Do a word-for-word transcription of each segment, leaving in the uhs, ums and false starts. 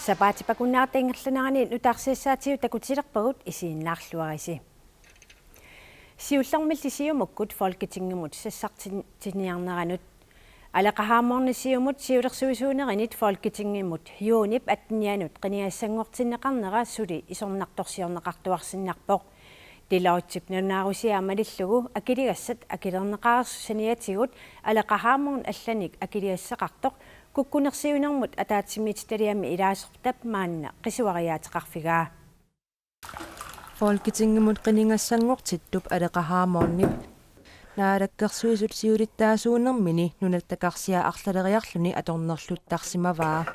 Sapaatip-akunnerata ingerlanerani nutaarsiassaatigut takutilerpagut, isiginnaarluarisi. Siullermilli Siumukkut Folketingimut sassartitsiniarneranut. Aleqa Hammond Siumut siulersuisuunerinit Folketingimut juunip attenianut qinigassanngortinneqarnera suli isornartorsiorneqartuarsinnarpoq. Deloittep nalunaarusiaa malillugu akiligassat akilerneqareersut saniatigut Aleqa Hammond allanik akiligassaqartoq kukkunersiuinermut ataatsimiititaliami ilaasortap maanna qisuariaateqarfigaa. Folketingimut qinigassanngortittup Aleqa Hammondip Naalakkersuisut siulittaasuunermini Nunatta Karsia arlaleriarluni atornerluttarsimavaa.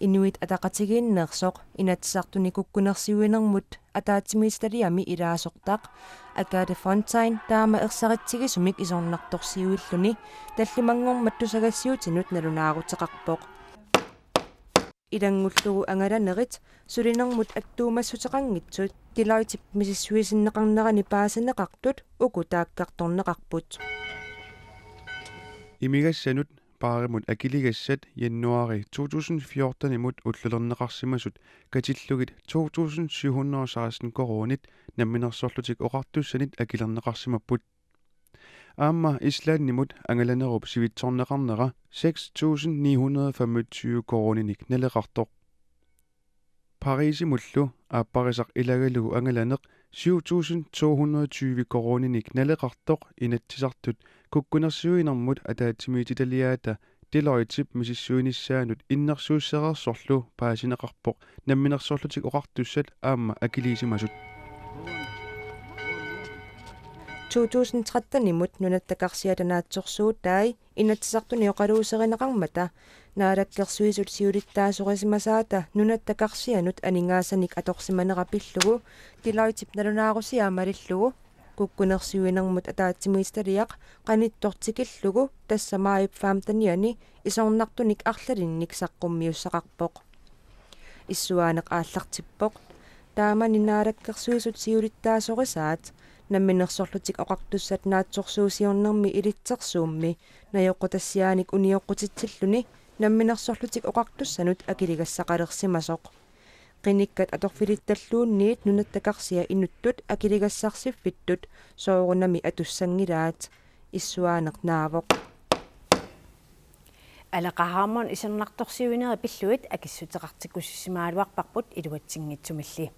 Inuit Ataqatigiinneersoq Inatsisartuni kukkunersiuinermut ataatsimiititaliami ilaasortaq Agathe Fontain taama ersaritsigisumik isornartorsiuilluni tallimanngormat tusagassiutinut nalunaaruteqarpoq. Ilanngullugu angalanerit sulinermut attuumassuteqanngitsut Deloittep misissuisinneqarnerani paasineqartut uku taakkartorneqarput. Imigassanut paarimut akiligassat januaari to tusind fjortenimut ullulerneqarsimasut katillugit to tusind syv hundrede og seksten koruunit Namminersorlutik Oqartussanit akilerneqarsimapput. Aamma Islandimut angalanerup sivitsorneqarnera seks tusind ni hundrede femogtyve koruuninik naleqartoq. Pariisimullu aapparisaq ilagalugu angalaneq syv tusind to hundrede tyve koruuninik naleqartoq Inatsisartut kukkunersiuinermut ataatsimiititaliaata Deloittep misissuinissaanut innersuussereersorlu paasineqarpoq Namminersorlutik Oqartussat aamma akiliisimasut. To tusind trettenimut Nunatta Karsiata naatsorsuutai Inatsisartuni oqaluuserineqarmata Naalakkersuisut siulittaasorisimasaata Nunatta Karsianut aningaasanik atorsimanera pillugu Deloittep nalunaarusiaa malillugu kukkunersiuinermut ataatsimiititaliaq qanittoq tikillugu tassa maajip femtenianni isornartunik arlalinnik saqqummiussaqarpoq. Issuaaneq aallartippoq. Taamani Naalakkersuisut siulittaasorisaat Namminersorlutik Oqartussat naatsorsuusiornermi ilitsersuummi najoqqutassiaanik unioqqutitsilluni Namminersorlutik Oqartussanut akiligassaqalersimasoq. Qinikkat atorfilittalluunniit Nunatta Karsia inuttut akiligassarsiffittut soorunami atussanngilaat. Issuaaneq naavoq. Aleqa Hammond isornartorsiuinerit pillugit akissuteqartikkusussimagaluarparput iluatsinngitsumilli.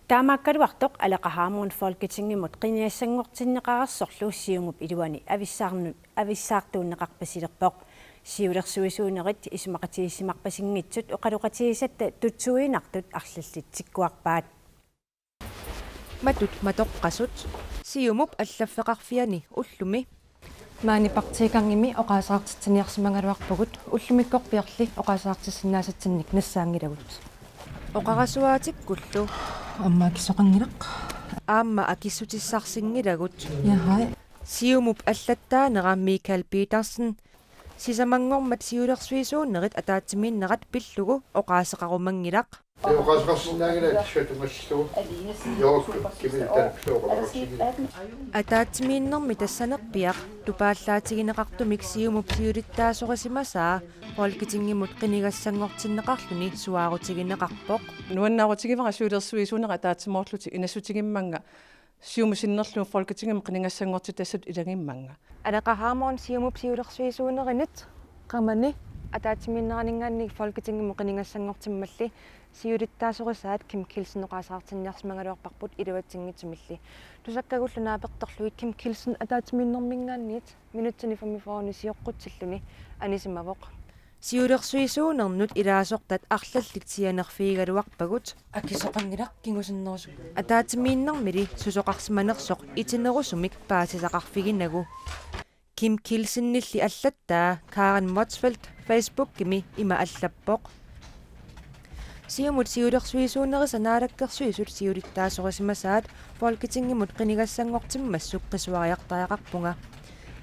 Taamaakkaluartoq Aleqa Hammond Folketingimut qinigassanngortinneqareersorlu Siumup iluani avissaarnu-, avissaartuunneqarpasilerpoq. Siulersuisuunerit isumaqatigiissimarpasinngitsut oqaloqatigisatta tutsuiginartut arlallit tikkuarpaat. Matut matoqqasut. Siumup allaffeqarfiani ullumi. Maani partiigangimi oqaaseqartitsiniarsimagaluarpugut, ullumikkorpiarli oqaaseqartissinnaasatsinnik nassaanngilagut. Oqarasuaatikkullu. Aamma akissoqanngilaq. Aamma akissutissarsinngilagut. Jaha. Siumup allattaanera Michael Petersen sisamanngormat siulersuisuunerit ataatsimiinnerat pillugu oqaaseqarumanngilaq. Oqaaseqarsinnaanngilaq, tissatungassu. Jooruk kimilittarpilooqarsigilik. Ataatsimiinnermi tassanerpiaq tupaallaatigineqartumik Siumup siulittaasorisimasaa Folketingimut qinigassanngortinneqarluni suaarutigineqarpoq. Nuannaarutigivara siulersuisuunerit ataatsimoorlutik inassutigimmannga Siumut sinnerlugu Folketingimut qinigassanngortitassatut ilagimmannga. Aleqa Hammond Siumup siulersuisuunerinit qamani ataatsimiinneraninngaanniit Folketingimut qinigassanngortimmalli siulittaasorisaat Kim Kielsen oqaaseqartinniarsimagaluarparput iluatsinngitsumilli. Tusakkagullu naapertorlugit Kim Kielsen ataatsimiinnerminngaanniit minutsini femogfyrre sioqqutsilluni anisimavoq. Siulersuisuunernut ilaasortat arlallit sianerfigigaluarpagut. Akissoqanngilaq kingusinnerusukkut. Ataatsimiinnermili susoqarsimanersoq itinerusumik paasisaqarfiginagu. Kim Kielsenilli allattaa Karen Motzfeldt Facebookimi ima allappoq: Siumut siulersuisuunerisa Naalakkersuisut siulittaasorisimasaat Folketingimut qinigassanngortimmassuk qisuariartariaqarpunga.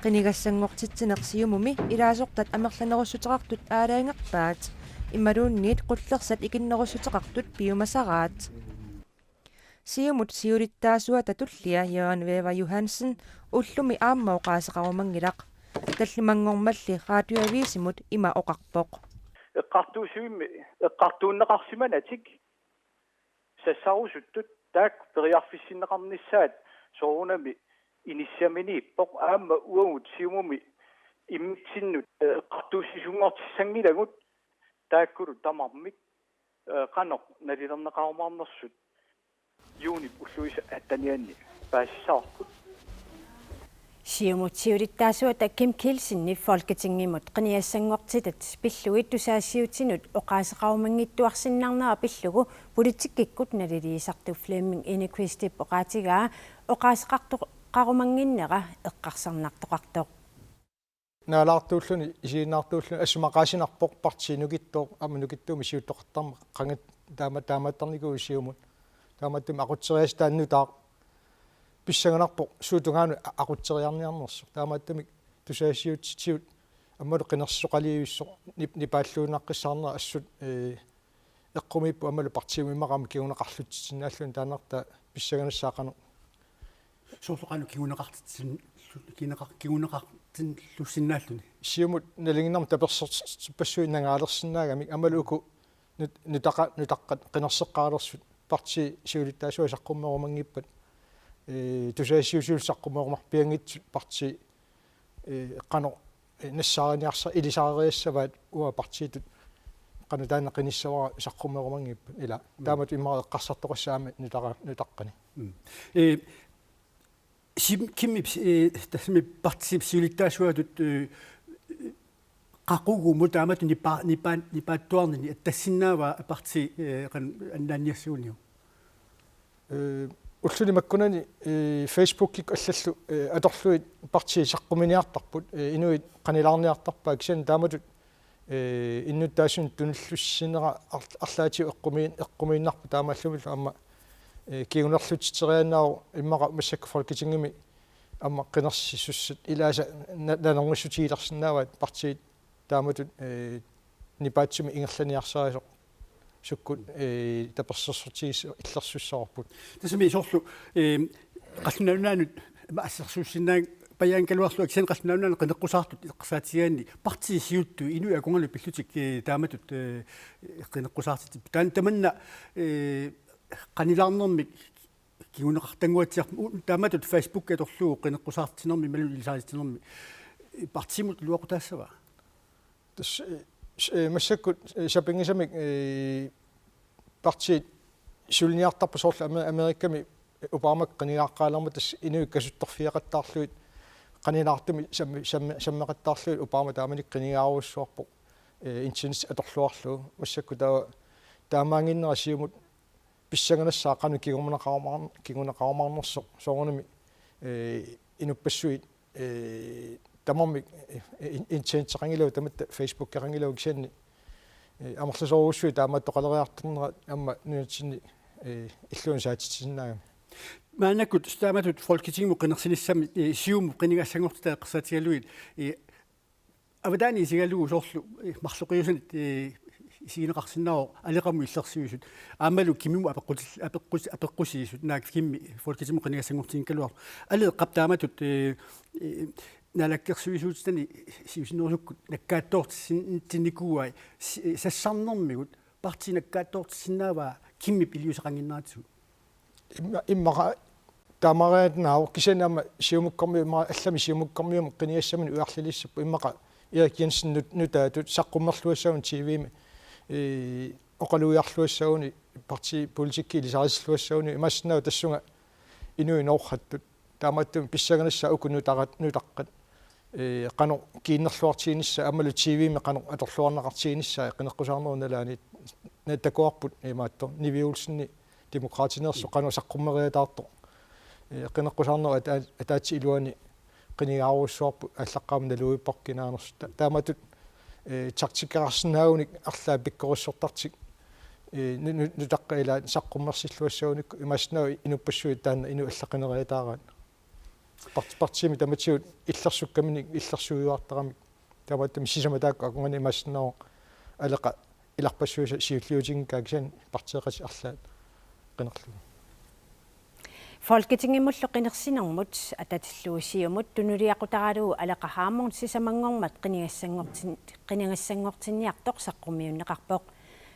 Qinigassanngortitsineq Siumumi ilaasortat amerlanerussuteqartut aalajangerpaat, imaluunniit qullersat ikinnerussuteqartut piumasaraat. Siumut siulittaasuata tullia Jørgen Wæver Johansen ullumi aamma oqaaseqarumanngilaq. Tallimanngormalli Radioavisimut ima oqarpoq: eqqartuussivimmi eqqartuunneqarsimanatik sassarusuttut taakku periarfissinneqarnissaat soorunami inissaminiippoq, aamma uagut Siumumi immitsinnut eqqartuussisunngortissanngilagut taakkulu tamarmik, eh, qanoq nalilerneqarumaarnersut juunip ulluisa attenianni paasissavarput. Siumut siulittaasuata Kim Kielsenip Folketingimut qinigassanngortitat pillugit tusagassiutinut oqaaseqarumanngittuarsinnarnera pillugu politikkikkut naliliisartut Flemming Enquistip oqaatigaa oqaaseqartoqarumannginnera eqqarsarnartoqartoq. Naalaartuulluni, isiginnaartuulluni assut maqaasinarpoq, partii nukittoq, aamma nukittuumik siuttoqartarmat qanga taama-, taamaattarnikuuvoq Siumut. Taamaattumik aqutseriassat taanna nutaaq pissanganarpoq suut tungaanut a-, aqutseriarniarnersoq. Taamaattumik tusagassiuutitigut aammalu qinersisoqalivissoq nip-, nipaalluinnaqqissaarnera assut, ee, eqqumiippoq aammalu partiimut immaqa aamma kinguneqarlutsitsinnaalluni, taannartaa pissanganassaaq qanoq. Soorlu qanoq kinguneqartitsin-, kinguneqar-, kinguneqartillussinnaalluni. Siumut nalinginnarmut tapersersortippassuit nangaalersinnaagamik aammalu uku nut-, nutaqa-, nutaqqat qinerseqqaalersut partii siulittaasuat saqqummerumanngippat, ee, tusagassiuutigullu saqqummerumarpianngitsut partii, ee, qanoq, ee, nassaariniarsa-, ilisariniassavaat uanga partiitut qanoq taanna qinissavara saqqummerumanngippat, ila. Mm. Taamatut immaqa eqqarsartoqassaaq aamma nutaqa-, nutaqqani. Mm. Ee, Sim-, Kimip, ee, tassami partiip siulittaasuatut, ee, qaqugumut taamatut nipa-, nipa-, nipaattuarnini attassinnaavaa partii, ee, qanoq annaanniassaguniuk? Ee, ulluni makkunani, ee, Facebookikkut allallu, ee, atorlugit partii saqqummiiniartarput, ee, inuit qanilaarniartarpaat, kisianni taamatut, ee, innuttaasunut tunillussinera ar-, arlaatigut eqqumiin-, eqqumiinnarpoq, taamaallumillu aamma, ee, kingunerlutsiteriaannaavoq immaqa massakkut Folketingimi aamma qinersisussat ilaasa na-, nalornissutigilersinnaavaat partiit taamatut, ee, nipaatsumik ingerlaniarsarisoq sukkut, ee, tapersersortigisoq illersussavarput. Tassami soorlu, ee, Qallunaat Nunaannut aamma assersuussinnaappajaanngikkaluarlunga, kisianni Qallunaat Nunaannut qineqqusaartut eqqarsaatigigaanni partiit siuttut inuit akornanni pillutik, ee, taamatut, ee, qineqqusaartitsipput. Taanna tamanna, ee, qanilaarnermik kinguneqartannguatsiarpoq, u-, taamatut Facebook atorlugu qineqqusaartitsinermik imaluunniit ilisarititsinermik, ee, partiimut iluaqutaassava? Tassa, ee, s-, ee, massakkut, ee, sapinngisamik, ee, partiit suliniartarput, soorlu Amer-, Amerikami Obamak qinigaaqqaalermat tassa inuit kasuttorfigeqattaarlugit qanilaartumik sammi-, sammi-, sammeqattaarlugit Obama taamanikkut qinigaarujussuarpoq, ee, internet atorluarlugu. Massakkut taava taamaannginnera Siumut pissanganassaaq qanoq kinguneqarumaar-, kinguneqarumaarnersoq, soorunami, ee, inuppassuit, ee, tamarmik, ee, in-, interneteqanngilagut tamatta, Facebookeqanngilagut, kisianni, ee, amerlasoorujussuit taamaattoqaleriartornerat aamma nunatsinni, ee, illuanut saatitsisinnaagami. Maannakkut taamatut Folketingimut qinersinissami, ee, Siumut qinigassanngortitat eqqarsaatigalugit, ee, avataani isigalugu soorlu, ee, marloqiusanit, ee, isigineqarsinnaavoq Aleqamut illersuisut aammalu Kimimut apeqqutil-, apeqqus-, apeqqusiisut, naak Kimmi Folketingimut qinigassanngortinngikkaluartoq. Aleqap taamatut, ee, ee, naalakkersuisuutitani siusinnerusukkut nakkaattoortissin-, tinnikuuai si-, sassarnermigut partii nakkaattoortissinnaavaa Kimmip iliuuseqannginneratigut? Imma-, immaqa taamariaannaavoq, kisianni aamma Siumukkormiut, immaqa allamik Siumukkormiut qinigassaminut ujarliliissapput, immaqa Erik Jensen nut-, nutaatut saqqummerluassagunik T V-mi, ee, oqalugiarluassagunik, partiipolitikki ilisaritilluassagunik, imaassinnaavoq tassunga inuit noorrattut. Taamaattumik pissanganassaaq uku nutarat-, nutaqqat, ee, qanoq kiinnerluartiginissaat aammalu T V-mi qanoq atorluarneqartiginissaat qineqqusaarnerup nalaani. Taava takuarput imaattoq Nivi Olsen Demokraatineersoq qanoq saqqummeriataartoq. Ee, qineqqusaarnerup ata-, ataatsip iluani qinigaarujussuarput, aallaqqaammut naluvippara kinaanersoq. Ta-, taamatut, ee, taktikkeqarsinnaagunik arlaat pikkorissortartik, ee, nu-, nu-, nutaqqat ilaat saqqummersilluassagunikku, imaassinnaavoq inuppassuit taanna inuit allaqqineriataaraat. Part-, partiimi tamatigut illersukkaminik illersuiuartaramik. Taamaattumik sisamat taakku akornanni imaassinnaavoq Aleqa ilarpassuisa siulliutinngikkaa, kisianni partiiqatit arlaat qinerlugu. Folketingimullu qinersinermut atatillugu Siumut tunuliaqutaralugu Aleqa Hammond sisamanngormat qinigassanngortin-, qinigassanngortinniartoq saqqummiunneqarpoq.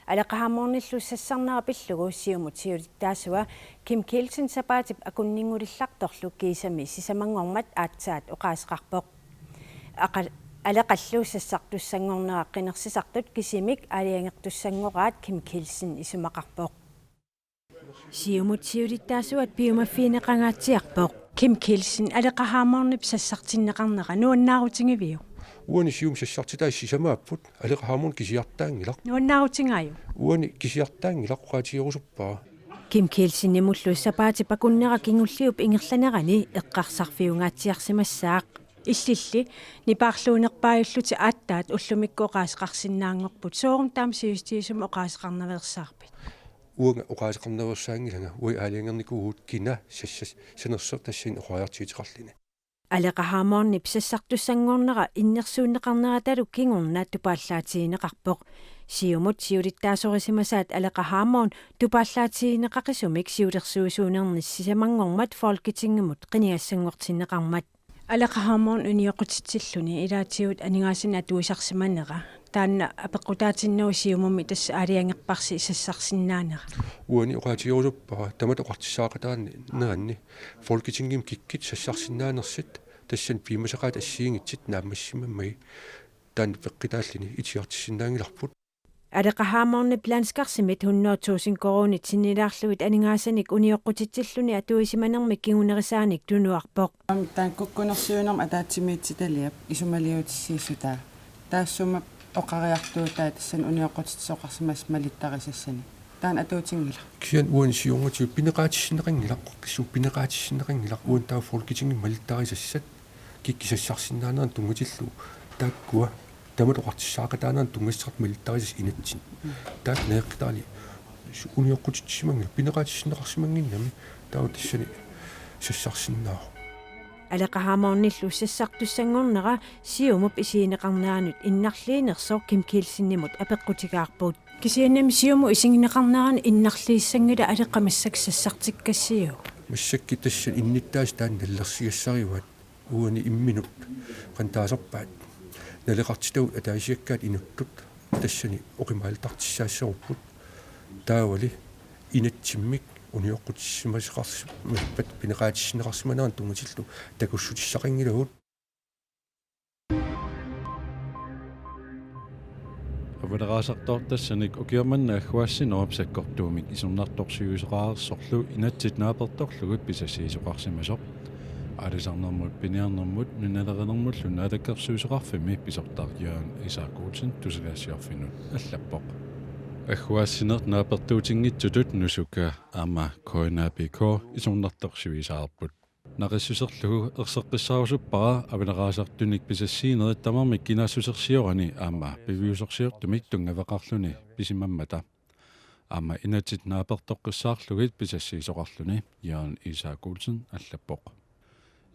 Aleqa Hammondillu sassarnera pillugu Siumut siulittaasua Kim Kielsen sapaatip akunninngulillartorlu kiisami sisamanngormat aatsaat oqaaseqarpoq. Aqa-, Aleqallu sassartussanngornera qinersisartut kisimik aalajangertussanngoraat Kim Kielsen isumaqarpoq. Siumut siulittaasuat piumaffigineqangaatsiarpoq. Kim Kielsen, Aleqa Hammondip sassartinneqarnera nuannaarutigiviuk? Uani Siumut sassartitai sisamaapput, Aleqa Hammond kisiartaanngilaq. Nuannaarutigaajuk? Uani kisiartaanngilaq, oqaatigerusuppara. Kim Kielsenimullu sapaatip akunnera kingulliup ingerlanerani eqqarsarfiungaatsiarsimassaaq. Illilli nipaarluunerpaajullutik aatsaat ullumikkut oqaaseqarsinnaanngorput, soorunami taama sivisutigisumik oqaaseqarnaveersaarpit? Uanga oqaaseqarnaveersaanngilanga, uagut aalajangernikuuvugut kina sassas-, sanersoq tassani oqariartuuteqarluni. Aleqa Hammondip sassartussanngornera innersuunneqarneratalu kingorna tupaallaatigineqarpoq. Siumut siulittaasorisimasaat Aleqa Hammond tupaallaatigineqaqisumik siulersuisuunerni sisamanngormat Folketingimut qinigassanngortinneqarmat. Aleqa Hammond unioqqutitsilluni ilaatigut aningaasanik atuisarsimanera, taanna apeqqutaatinnagu Siumumi tassa aalajangerparsi sassarsinnaanera? Uani oqaatigerusuppara, tamatta oqartussaaqataaneranni Folketingimi kikkut sassarsinnaanersut tassani piumasaqaatit assigiinngitsut naammassimammagit, taanna peqqutaalluni itigartissinnaanngilarput. Aleqa Hammondip landskarsimit hundrede tusind koruunit sinnilaarlugit aningaasanik unioqqutitsilluni atuisimanermik kingunerisaanik tunuarpoq. Aamma taanna kukkunersiuinermut ataatsimiititaliap isumaliutissiissutaa. Taassuma oqariartuutaa tassani unioqqutitsisoqarsimasoq malittarisassanik. Taanna atuutinngilaq. Kisianni uani siornatigut pineqaatissinneqanngilaq, qaqqissuup pineqaatissinneqanngilaq, uani taava Folketingimi malittarisassat kikkut sassarsinnaaneranut tunngatillugu taakkua tamatta oqartussaaqataaneranut tunngassuteqartut malittarisassat inatsit. Taakku najoqqutaali su-, unioqqutitsisimanngilaat, pineqaatissinneqarsimannginnami, taava tassani sassarsinnaavoq. Aleqa Hammondillu sassartussanngornera Siumup isigineqarneranut innarliinersoq Kim Kielsenimut apeqqutigaarput. Kisiannimi Siumut isigineqarneranut innarliissanngilaq, Aleqa massakkut sassartikkassiuk? Massakkut tassani innuttaasut taanna nalilersugassarivaat. Uani imminut qanoq taasarpaat? Naleqartitagut ataasiakkaat inuttut tassani oqimaalertartussaassagukku. Taavali inatsimmik unioqqutissimasoqarsimappata pineqaatissinneqarsimaneranut tunngatillugu takussutissaqanngilagut. Avaleraasartoortassanik ukioq manna agguaassinerup sakkortuumik isornartorsiuisoqareersorlu inatsit naapertorlugit pisassiisoqarsimasoq aalisarnermut, piniarnermut nunalerinermullu naalakkersuisoqarfimmi pisortaq Jørgen Isak Olsen Tusagassiorfinnut allappoq. Agguaassineq naapertuutinngitsutut Nusuka aamma K N A P K isornartorsiuisaarput. Naqissuserlugu erseqqissaarusuppara avaleraasartunik pisassiinerit tamarmik kinaassusersiorani aamma piviusorsiortumik tunngaveqarluni pisimammata. Aamma inatsit naapertoqqissaarlugit pisassiisoqarluni, Jørgen Isak Olsen allappoq.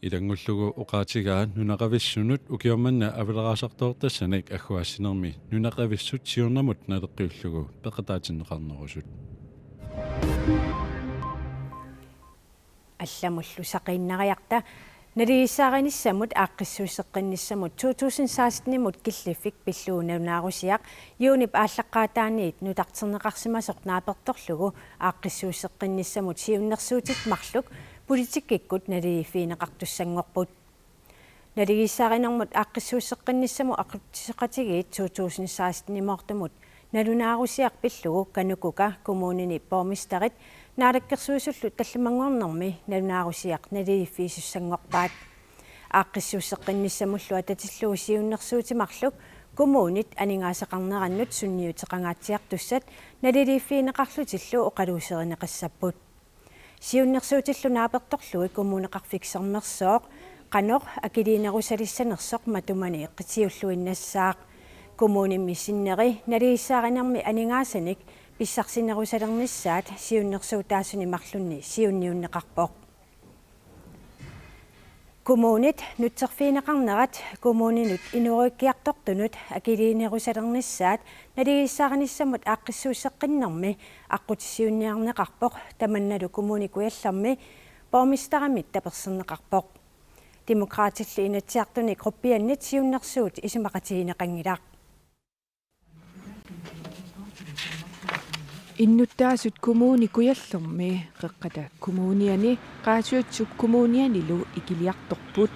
Ilanngullugu oqaatigaa nunaqavissunut ukioq manna avaleraasartoortassanik agguaassinermi nunaqavissut siornamut naleqqiullugu peqataatinneqarnerusut. Allamullu saqiinnariarta. Naligiissaarinissamut aaqqissuusseqqinnissamut to tusind seksten-imut killiffik pillugu nalunaarusiaq juunip aallaqqaataaniit nutarterneqarsimasoq naapertorlugu aaqqissuusseqqinnissamut siunnersuutit marluk politikkikkut naligiiffigineqartussanngorput. Naligiissaarinermut aaqqissuusseqqinnissamut aqutsisoqatigiit to tusind seksten-imoortumut nalunaarusiaq pillugu KANUKOKA, kommunini borgmesterit naalakkersuisullu tallimanngornermi nalunaarusiaq naligiiffigisussanngorpaat. Aaqqissuusseqqinnissamullu atatillugu siunnersuutit marluk kommunit aningaasaqarnerannut sunniuteqangaatsiartussat naligiiffigineqarlutillu oqaluuserineqassapput. Siunnersuutillu naapertorlugit Kommuneqarfik Sermersooq qanoq akiliinerusalissanersoq matumani qitiulluinnassaaq. Kommunimi sinneri naligiissaarinermi aningaasanik pissarsinerusalernissaat siunnersuutaasuni marlunni siunniunneqarpoq. Kommunit nutserfigineqarnerat kommuninut inoorikkiartortunut akiliinerusalernissaat naligiissaarinissamut aaqqissuusseqqinnermi aqqutissiuunniarneqarpoq, tamannalu Kommune Kujallermi borgmesterimit taperserneqarpoq. Demokraatilli Inatsisartuni gruppiannit siunnersuut isumaqatigineqanngilaq. Innuttaasut Kommune Kujallermi, Qeqqata Kommuniani, Qaasuitsup Kommunianilu ikiliartorput.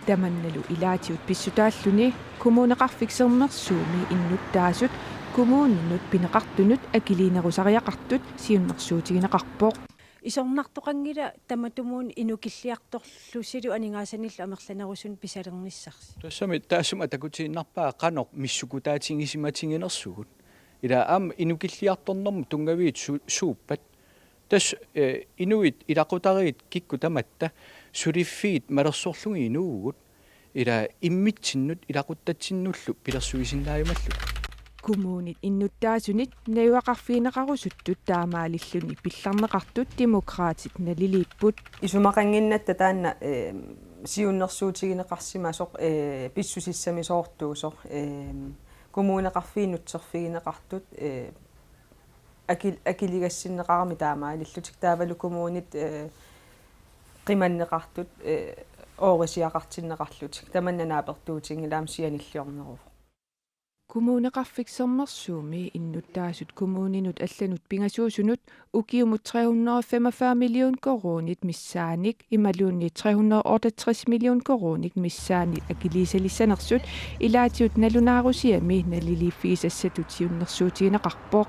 Tamannalu ilaatigut pissutaalluni Kommuneqarfik Sermersuumi innuttaasut kommuninut pineqartunut akiliinerusariaqartut siunnersuutigineqarpoq. Isornartoqanngilaq tamatumuuna inukilliartorlusilu aningaasanillu amerlanerusunut pisalernissarsi. Tassami taassuma takutiinnarpaa qanoq missukutaatigisimatiginersugut. Ila aamma inukilliartornermut tunngaviit su-, suuppat. Tassa, eh, inuit ilaqutariit kikkut tamatta suliffiit malersorlugit inuuvugut. Ila immitsinnut ilaquttatsinnullu pilersuisinnaajumallutik. Kommunit innuttaasunit najugaqarfigineqarusuttut taamaalilluni pillarneqartut Demokraatit naliliipput. Isumaqannginnatta taanna, eh, siunnersuutigineqarsimasoq, eh, pissusissamisoortuusoq, eh, kommuneqarfiit nutserfigineqartut, eh, akil-, akiligassinneqarami taamaalillutik taavalu kommunit, eh, qimanneqartut, eh, oorisiaqartinneqarlutik. Tamanna naapertuutiginngilaami sianilliorneruvoq. Kommuneqarfik Sermersuumi innuttaasut kommuninut allanut pingasuusunut ukiumut tre hundrede og femogfyrre million koruunit missaanik imaluunniit tre hundrede og otteogtres million koruunit missaanik akiliisalissanersut ilaatigut nalunaarusiami naliliiffigisassatut siunnersuutigineqarpoq.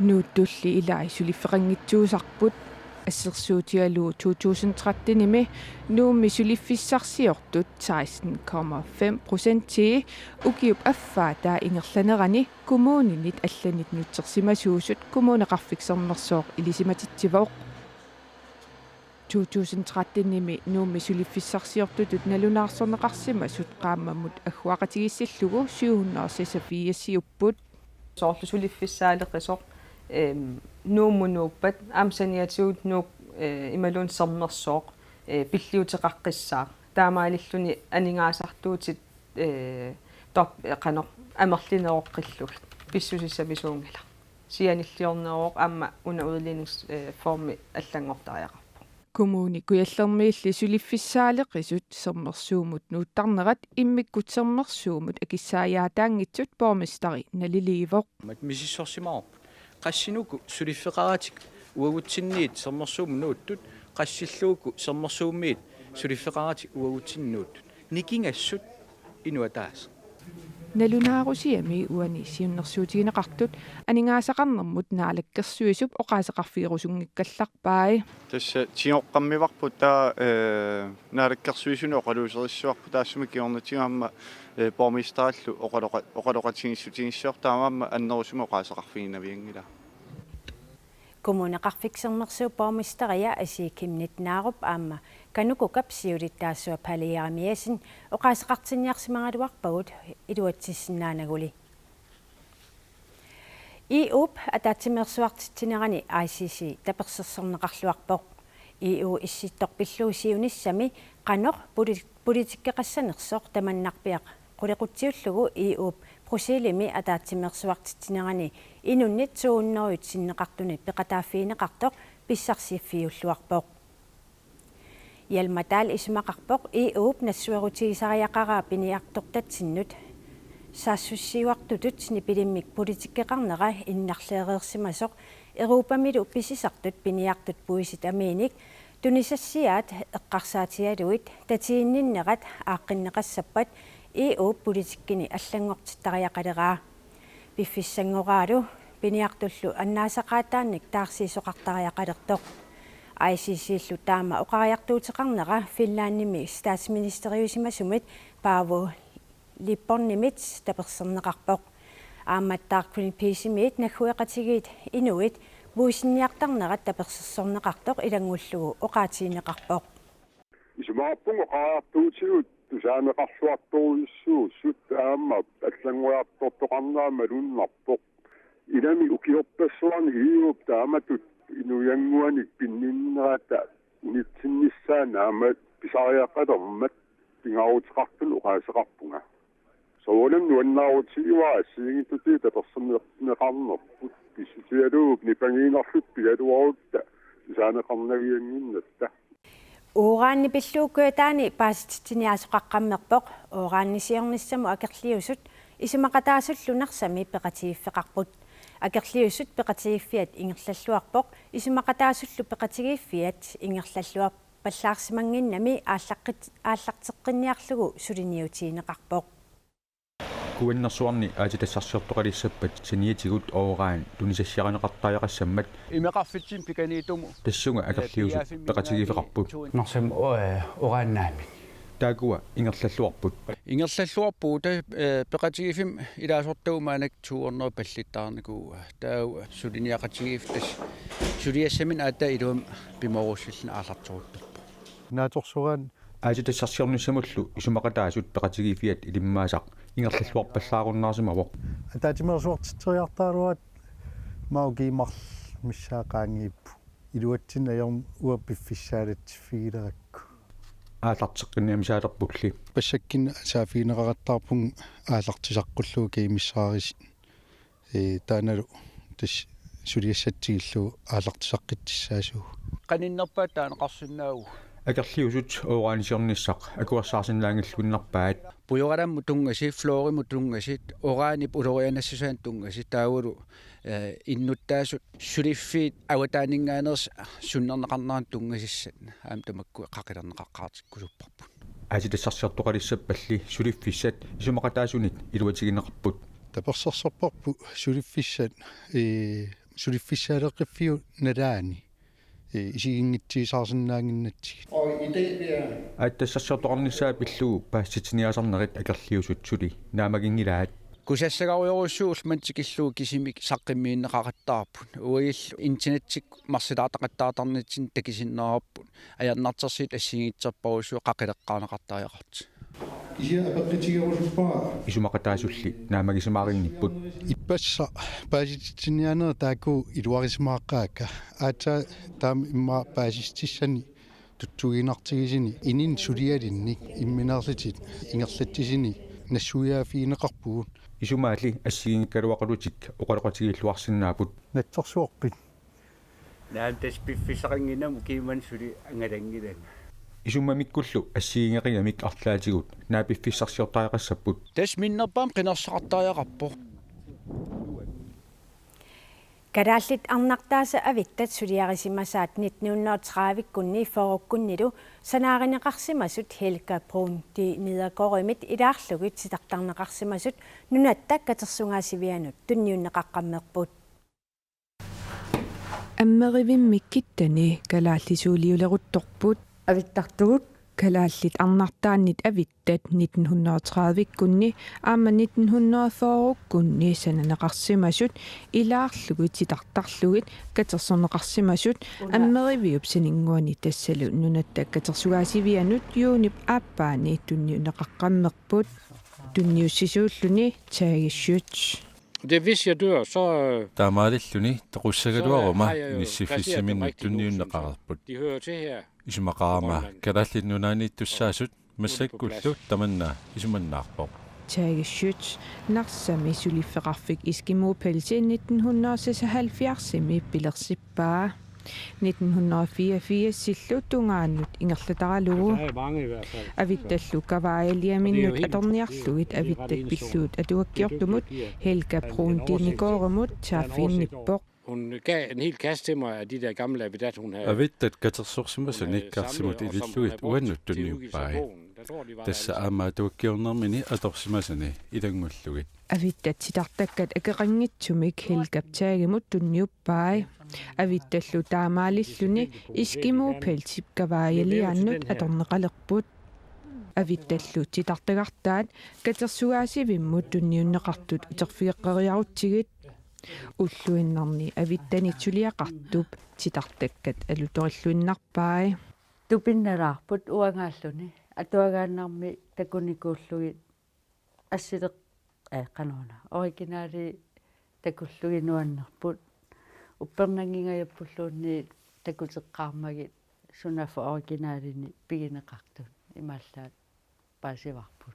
Nuuttulli ilai suliffeqanngitsuusarput. Assersuutigalugu to tusind tretten-imi Nuummi suliffissarsiortut seksten komma fem procentii ukiup affaata ingerlanerani kommuninit allanit nutsersimasuusut Kommuneqarfik Sermersooq ilisimatitsivoq. To tusind tretten-imi Nuummi suliffissarsiortutut nalunaarsorneqarsimasut qaammammut agguaqatigiissillugu syv hundrede og seksogfirs-iupput. Soorlu suliffissaaleqisoq, ehm, Nuummut nuuppat, aamma saniatigut Nuuk, eh, imaluunniit Sermersooq, eh, pilliuteqaqqissaaq. Taamaalilluni aningaasartuutit, eh, top-, eh, qanoq amerlineroqqillugit. Pissusissamisuunngilaq. Sianilliorneruvoq aamma una udlignings-, eh, formi allanngortariaqarpoq. Kommune Kujallermiilli suliffissaaleqisut Sermersuumut nuuttarnerat immikkut Sermersuumut akissaajaataanngitsut borgmesteri naliliivoq. Mat misissorsimavarput. Qassinuku suliffeqaratik uagutsinniit Sermersuumut nuuttut, qassilluuku Sermersuumiit suliffeqaratik uagutsinniit nuuttut. Nikingassut inuk ataaseq. Nalunaarusiami uani siunnersuutigineqartut aningaasaqarnermut Naalakkersuisup oqaaseqarfigerusunngikkallarpai. Tassa tigoqqammivarput taava, eh, Naalakkersuisuni oqaluuserissavarput taassuma kingornatigut aamma, eh, borgmesterillu oqaloqa-, oqaloqatigiissutigissivarput taamaammat annerusumik oqaaseqarfiginavianngilaa. Kommuneqarfik Sermersuup borgmesteria Asii Chemnitz Narup aamma KANUKOKA-p siulittaasua Palle Jeremiassen oqaaseqartinniarsimagaluarpagut iluatsissinnaanaguli. E U-p ataatsimeersuartitsinerani I C C tapersersorneqarluarpoq. E U issittoq pillugu siunissami qanoq poli-, politikkeqassanersoq tamannarpiaq qulequtsiullugu E U-p Bruxellesimi ataatsimeersuartitsinerani inunnit to hundredet sinneqartunit peqataaffigineqartoq pissarsiffigiulluarpoq. Hjalmar Dahl isumaqarpoq E U-p nassuerutigisariaqaraa piniartortatsinnut saassussiuartutut nipilimmik politikkeqarnera innarleereersimasoq Europamilu pisisartut piniartut puisit amiinik tunisassiaat eqqarsaatigalugit tatiginninnerat aaqqinneqassappat E U-p politikkini allanngortittariaqaleraa. Piffissanngoraalu piniartullu annaasaqaataannik taarsiisoqartariaqalertoq. I C C-llu taama oqariartuuteqarnera Finlandimi statsministeriusimasumit Paavo Lipponimit taperserneqarpoq. Aammattaaq Greenpeace-imiit naggueqatigiit inuit puisinniartarnerat tapersersorneqartoq ilanngullugu oqaatigineqarpoq. Isumaqarpunga oqariartuutigut tusaaneqarluartorujussuusut aamma allanngoriartortoqarnera malunnarpoq. Ilami ukiorpassuarni E U-p taamatut inuiannguanik pinninnerata unitsinnissaa naammat pisariaqalermat pingaaruteqartunut oqaaseqarpunga. Soorunami nuannaarutigivara assigiinngitsutigut tapersersorneqarnerput pissutigalugu nipangiinnarluta pigaluarutta Saaneqarnaviannginnatta. Uranip pillugu Kujataani paasititsiniaasoqaqqammerpoq. Uranisiornissamut akerliusut isumaqataasullu Narsami peqatigiiffeqarput. Akerliusut peqatigiiffiat ingerlalluarpoq, isumaqataasullu peqatigiiffiat ingerlalluarpallaarsimannginnami aallaqqit-, aallarteqqinniarlugu suliniutigineqarpoq. Kuannersuarni aatsitassarsiortoqalissappat saniatigut uran tunisassiarineqartariaqassammat. Imeqarfitsinni pikaniittumut. Tassunga akerliusut peqatigiiffeqarput. Narsami, eh, urannaami. Taakkua ingerlalluarput. Ingerlalluarpugut, eh, peqatigiiffimmi ilaasortagut maannakkut to hundrede pallittaarnikuuaa. Taava suliniaqatigiiffik tassa suliassaminnik aatsaat iluamik pimoorussilluni aallarteruttorpoq. Naatsorsuugaanni aatsitassarsiornissamullu isumaqataasut peqatigiiffiat ilimmaasaq ingerlalluarpallaarunnaarsimavoq. Ataatsimeersuartitseriartaraluaratta maani ukiut marluk missaat qaangiupput. Iluatsinni ajornaq uanga piffissaalersiffigilerakku. Aallarteqqinniamisaalerpulli. Passakkinni saaffigineqaqattaarpunga aallartisaqqullugu kajumissaarisi. Ee, taannalu tassa suliassatsigillugu aallartisaqqittussaassuugut. Qaninnerpaat taaneqarsinnaavugut. Akerliusut uranisiornissaq akuersaarsinnaanngilluinnarpaat. Pujoralammut tunngasi, fluorimut tunngasi, uranip ulorianassusaanut tunngasi, taavalu, eh, innuttaasut suliffiit avataaninngaanneersut sunnerneqarneranni tunngasissat aamma tamakku qaqilerneqaqqaartikkusupparput. Aatsitassarsiortoqalissappalli suliffissat isumaqataasunit iluatigineqarput. Tapersersorparput suliffissat, ee, suliffissaaleqqiffiup nalaani, ee, isiginngitsuusaarsinnaannginnatsigit. Aatsitassarsiortoqarnissaa pillugu paasititsiniaasarnerit akerliusut suli naammaginngilaat. Kusassagarujorujussuu ullumanna tikillugu kisimik saqqummiunneqaqattaarput. Uagullu internettikkut marsilaartaqattaartarnitsinni takusinnaavarput. Ajornartorsiut assigiinngitsorpassuit qaqileqqaarneqartariaqartut. Kisianni apeqqutigerusuppara. Isumaqataasulli naammagisimaarinnipput. Ippassaq paasititsiniaanerit taakku iluarisimaqaakka. Aatsaat taama immaqa paasititsissanik tutsuiginartigisuni inunnut sulialinnik imminerlutit ingerlatsisunik nassuiaaffigineqarpugut. Isumaalli assigiinngikkaluaqalutik oqaloqatigiilluarsinnaapput. Naatsorsuarpit? Naamik, tassa piffissaqannginnama ukiumut suli angalaanngilanga. Isummamikkullu assigiinngeqigamik arlaatigut naak piffissarsiortariaqassapput. Tassa minnerpaamik qinersisaqartariaqarpoq. Kalaallit arnartaasa avittat suliarisimasaat nitten hundrede og tredive-kkunni fyrre-kkunnilu sanaarineqarsimasut Helga Bruun Diderichsen-imit ilaarlugit titartarneqarsimasut Nunatta Katersugaasivianut tunniunneqaqqammerput. Ammerivimmi kittani kalaallisuuliuleruttorput. Avittartugut. Kalaallit arnartaannit avittat nitten hundrede tredive-kkunni aamma nitten hundrede fyrre-kkunni sananeqarsimasut ilaarlugit titartarlugit katersorneqarsimasut Ammeriviup saninnguani tassalu Nunatta Katersugaasivianut juunip aappaani tunniunneqaqqammerput. Tunniussisuulluni Tage Schøtz. Det, hvis jeg dør, så, øh, Taamaalilluni toqussagaluaruma, øh, har jeg jo placeret dem nissiffissaminnut rigtig gode, synes jeg. Tunniunneqarput. De hører til her. Isumaqarama Grønland. Kalaallit Nunaanniittussaasut massakkullu tamanna isumannaarpoq. Tage Schøtz, Narsami suliffeqarfik Eskimo Pels nitten hundrede seksoghalvfjerds-imi pilersippaa. Nitten hundrede fireogfirs-illu tungaanut ingerlataralugu. Avittallu kavaajaliaminnut atorniarlugit avittat pillugit atuakkiortumut Helga Bruun Diderichsen-imut saaffiginnippoq. Hun gav en hel kasse til mig af de der gamle avitat, hun havde, avittat katersorsimasani hun havde samlet, og som hun havde brugt til udgivelse af bogen. Der tror jeg, de var alle sammen. Tassa aamma atuakkiornermini atorsimasani ilanngullugit. Avittat titartakkat akeqanngitsumik Helgap Tagemut tunniuppai. Avittallu taamaalilluni Eskimo Pelsip kavaajaliaannut atorneqalerput. Avittallu titartagartaat katersugaasivimmut tunniunneqartut uterfigeqqeriarutsigit. Ulluinnarni avittanit suliaqartup titartakkat alutorilluinnarpai. Tupinnalaarput uangaalluni atuagaannarmi takunikuullugit assileq-, ee, qanoruna, originali takullugit nuannerput. Uppernanngingajappulluni takuteqqaarmagit sunaaffa originalini pigineqartut imaallaat paasivarput.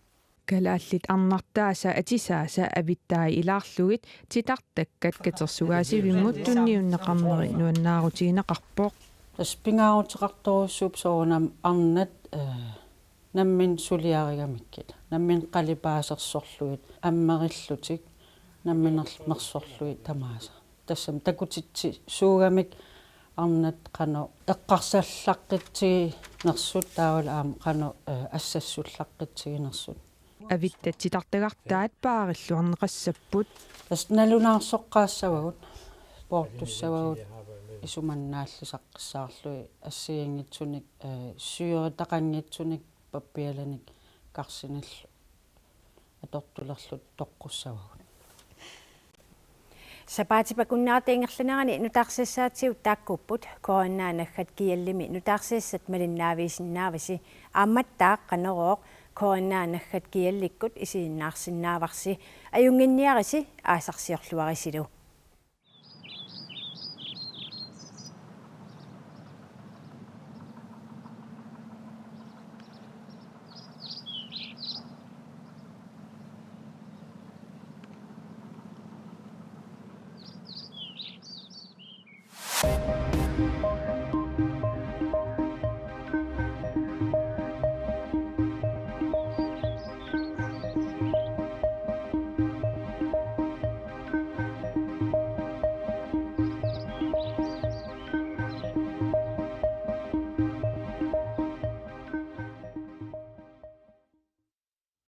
Kalaallit arnartaasa atisaasa avittai ilaarlugit titartakkat katersugaasivimmut tunniunneqarneri nuannaarutigineqarpoq. Tassa pingaaruteqartorujussuupput soorunami arnat, eh, nammineq suliarigamikkit. Nammineq qalipaasersorlugit, ammerillutik, namminermersorlugit tamaasa. Tassami takutitsisuugamik arnat qanoq eqqarsallaqqittiginersut taavalu aamma qanoq, eh, assassullaqqittiginersut. Avittat titartagartaat paarilluarneqassapput. Tassa nalunaarsoqqaassavagut, poortussavagut isumannaallisaqqissaarlugit assigiinngitsunik, eh, syretaqanngitsunik pappialanik karsinillu atortulerlutik toqqussavagut. Sapaatip akunnerata ingerlanerani nutaarsiassaatigut taakkuupput. K N A naggat G L-imi nutaarsiassat malinnaavigisinnaavasi. Aammattaaq Qanorooq K N A naggat G L-ikkut isiginnaarsinnaavarsi. Ajunnginniarisi, aasarsiorluarisilu.